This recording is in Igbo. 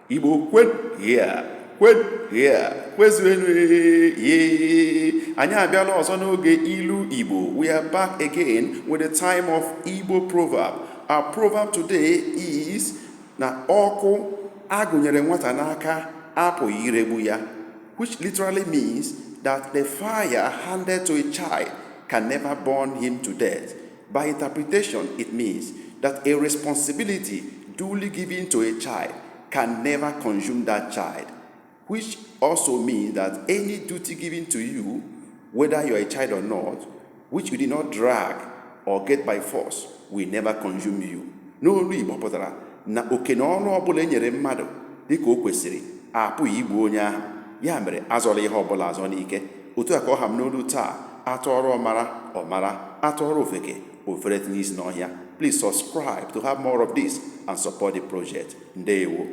Igbo kwen ya, kwen ya, kwezuenu ye. Anyị abịala ọzọ n'oge ilu Igbo. We are back again with the time of Igbo proverb. Our proverb today is na ọkụ agụnyere nwata n'aka apụghị iregbu ya, which literally means that the fire handed to a child can never burn him to death. By interpretation, it means that a responsibility duly given to a child can never consume that child, which also means that any duty given to you, whether you're a child or not, which you did not drag or get by force, will never consume you. N'olu Igbo, pụtara na oke na ọrụ ọbụla e nyere mmadụ dịka o kwesịrị apụghị igbu onye ahụ. Ya mere, azọla ihe ọbụla azọ n'ike. Otu a ka ọ ha m n'olu taa. Atụọrọ ọmara, ọmara; atụọrọ ofeke, ofere tinye isi n'ọhịa. Please subscribe to have more of this and support the project. Ndewo.